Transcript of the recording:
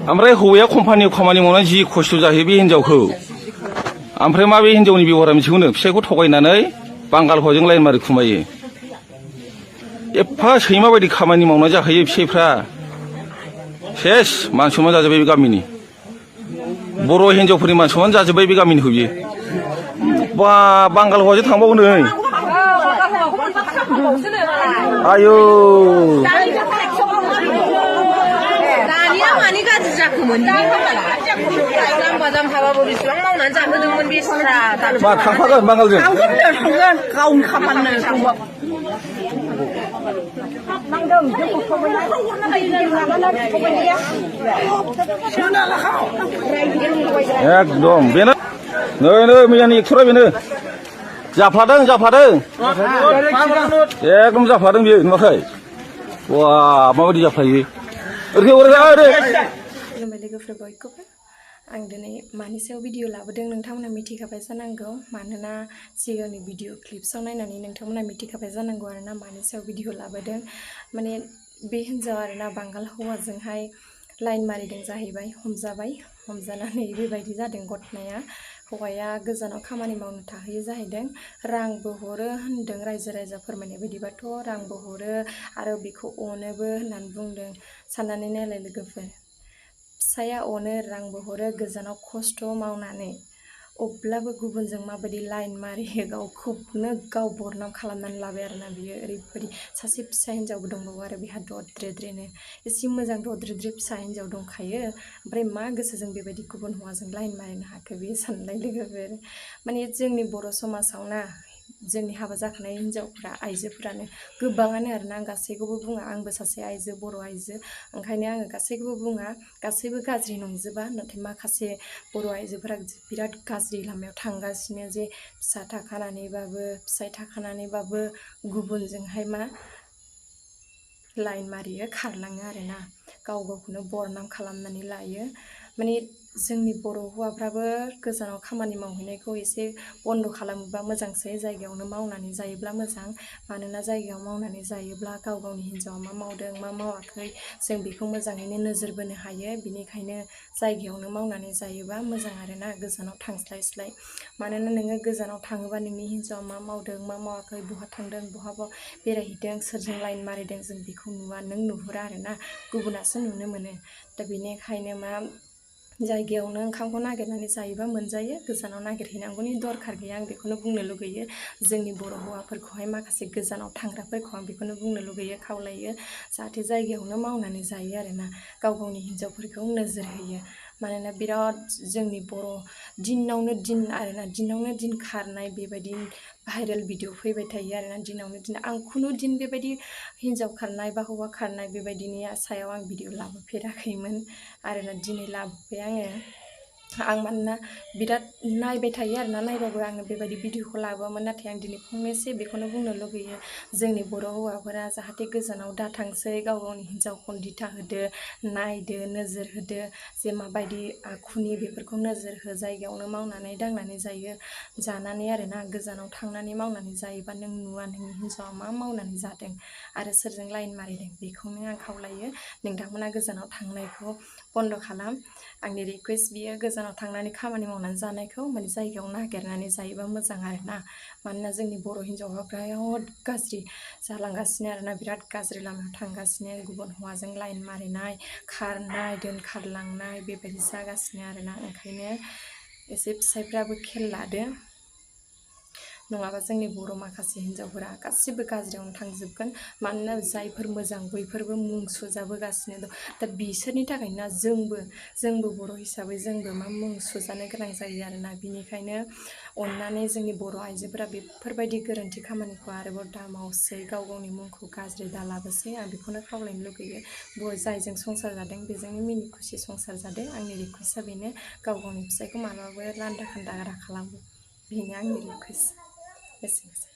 ओमफ्राय हौवाया कम्पानियाव खामानि मावनानै जि खस्थ' जाहैयो बे हिनजावखौ ओमफ्राय मा बे हिनजावनि बेबहारा मिथिगौनो फिसायखौ थगायनानै बांगाल हौवाजों लाइन मारि खुमायो एफा सैमा बायदि खामानि मावना जाहैयो फिसायफ्रा सेस मान सनमान जाजोब्बाय बे गामिनि बर' हिनजावफोरनि मान सनमान जाजोब्बाय बे गामिनिखौ बियो बा बांगाल हौवाजों थांबावो नै आयौ मानि गाज्रि जाखोमोन जाम्बा जाम्बाबाबो बेसेबां मावनानै जाहोदोंमोन बेस्रा मा थांफागोन बांगालजों थांगोन गावनि खाफालनो एकदम बेनो नै मैयानि एक्टरा बेनो जाफ्लादों एकदम जाफ्लादों बियो नुवाखै वा माबायदि जाफ्लायो लोगोफोर बयखौबो आं दिनै मानि सायाव भिडिअ लाबोदों नोंथांमोना मिथिखाबाय जानांगौ मानोना सिगांनि भिडिअ क्लिप्सआव नायनानै नोंथांमोना मिथिखाबाय जानांगौ आरोना मानि सायाव भिडिअ लाबोदों माने बे हिन्जाव आरोना बांगाल हौवाजोंहाय लाइन मारिदों जाहैबाय हमजानानै बेबायदि जादों घटनाया हौवाया गोजानाव खामानि मावनो थाहैयो जाहैदों रांबो हरो होनदों रायजो राजा फोरमायनाय बायदिबाथ' रांबो हरो आरो बेखौ अनोबो होननानै बुंदों साननानै नायलाय लोगोफोर फिसाया अनो रांबो हरो गोजानाव खस्थ' मावनानै अब्लाबो गुबुनजों माबायदि लाइन मारियो गावखौनो गाव बरनाम खालामनानै लाबाय आरोना बियो ओरैबायदि सासे फिसा हिन्जावबो दंबावो आरो बेहा दद्रेद्रेनो एसे मोजां दद्रेद्रे फिसा हिन्जाव दंखायो ओमफ्राय मा गोसोजों बेबायदि गुबुन हौवाजों लाइन मारिनो हाखो बेयो सानलाय लोगोफोर माने जोंनि बर' समाजाव ना जोंनि हाबा जाखानाय हिन्जावफ्रा आइजोफोरानो गोबाङानो आरोना आं गासैखौबो बुङा आंबो सासे आइजो बर' आइजो ओंखायनो आङो गासैखौबो बुङा गासैबो गाज्रि नंजोबा नाथाय माखासे बर' आइजोफोरा बिराद गाज्रि लामायाव थांगासिनो जे फिसाय थाखानानैबाबो गुबुनजोंहाय मा लाइन मारियो खारलाङो आरोना गावखौनो बरनाम खालामनानै लायो माने जोंनि बर' हौवाफ्राबो गोजानाव खामानि मावहैनायखौ एसे बन्द' खालामोबा मोजांसै जायगायावनो मावनानै जायोब्ला मोजां मानोना जायगायाव मावनानै जायोब्ला गाव गावनि हिन्जावा मा मावदों मा मावाखै जों बेखौ मोजाङैनो नोजोर बोनो हायो बिनिखायनो जायगायावनो मावनानै जायोबा मोजां आरोना गोजानाव थांस्लायस्लाय मानोना नोङो गोजानाव थाङोबा नोंनि हिन्जावा मा मावदों मा मावाखै बहा थांदों बहाबा बेरायहैदों सोरजों लाइन मारिदों जों बेखौ नुवा नों नुहुरा आरोना गुबुनासो नुनो मोनो दा बेनिखायनो मा जायगायावनो ओंखामखौ नागिरनानै जायोबा मोनजायो गोजानाव नागिरहैनांगौनि दरखार गैया आं बेखौनो बुंनो लुगैयो जोंनि बर' हौवाफोरखौहाय माखासे गोजानाव थांग्राफोरखौ आं बेखौनो बुंनो लुगैयो खावलायो जाहाथे जायगायावनो मावनानै जायो आरोना गाव गावनि हिन्जावफोरखौ नोजोर होयो मानोना बिराद जोंनि बर' दिनावनो दिन खारनाय बेबायदि भाइरेल भिडिअ फैबाय थायो आरोना दिनावनो दिन आं खुनु दिन बेबायदि हिन्जाव खारनाय बा हौवा खारनाय बेबायदिनि सायाव आं भिडिअ लाबोफेराखैमोन आरोना दिनै लाबोबाय आं मानोना बिराद नायबाय थायो आरोना नायबाबो आङो बेबायदि भिडिअखौ लाबोआमोन नाथाय आं दिनै फंनैसो बेखौनो बुंनो लुगैयो जोंनि बर' हौवाफोरा जाहाथे गोजानाव दा थांसै गाव गावनि हिन्जावखौ दिथा होदो नायदो नोजोर होदो जे माबायदि आखुनि बेफोरखौ नोजोर हो जायगायावनो मावनानै दांनानै जानानै आरोना गोजानाव थांनानै मावनानै जायोबा नों नुवा नोंनि हिन्जावा मा मावनानै जादों आरो सोरजों लाइन मारिदों बेखौनो आं खावलायो नोंथांमोना गोजानाव थांनायखौ बन्द' खालाम आंनि रिकुवेस्ट बियो गोजानाव थांनानै खामानि मावनानै जानायखौ माने जायगायाव नागिरनानै जायोबा मोजां आरोना मानोना जोंनि बर' हिन्जावफ्रा बिराद गाज्रि जालांगासिनो आरोना बिराद गाज्रि लामायाव थांगासिनो गुबुन हौवाजों लाइन मारिनाय खारनाय दोनखारलांनाय बेबायदि जागासिनो आरोना ओंखायनो एसे फिसायफ्राबो खेल लादो नङाबा जोंनि बर' माखासे हिन्जावफोरा गासिबो गाज्रियावनो थांजोबगोन मानोना जायफोर मोजां बैफोरबो मुं सुजाबोगासिनो दं दा बिसोरनि थाखायनो जोंबो बर' हिसाबै जोंबो मा मुं सुजानो गोनां जायो आरोना बिनिखायनो अननानै जोंनि बर' आइजोफोरा बेफोरबायदि गोरोन्थि खामानिखौ आरोबाव दा मावसै गाव गावनि मुंखौ गाज्रि दा लाबोसै आं बेखौनो खावलायनो लुगैयो जायजों संसार जादों बेजोंनो मिनि खुसि संसार जादों आंनि रिकुवेस्टआ बेनो गाव गावनि फिसायखौ मालाबाबो लान्दा खान्दा खालामो बेनो आंनि रिकुवेस्ट एसेनोसै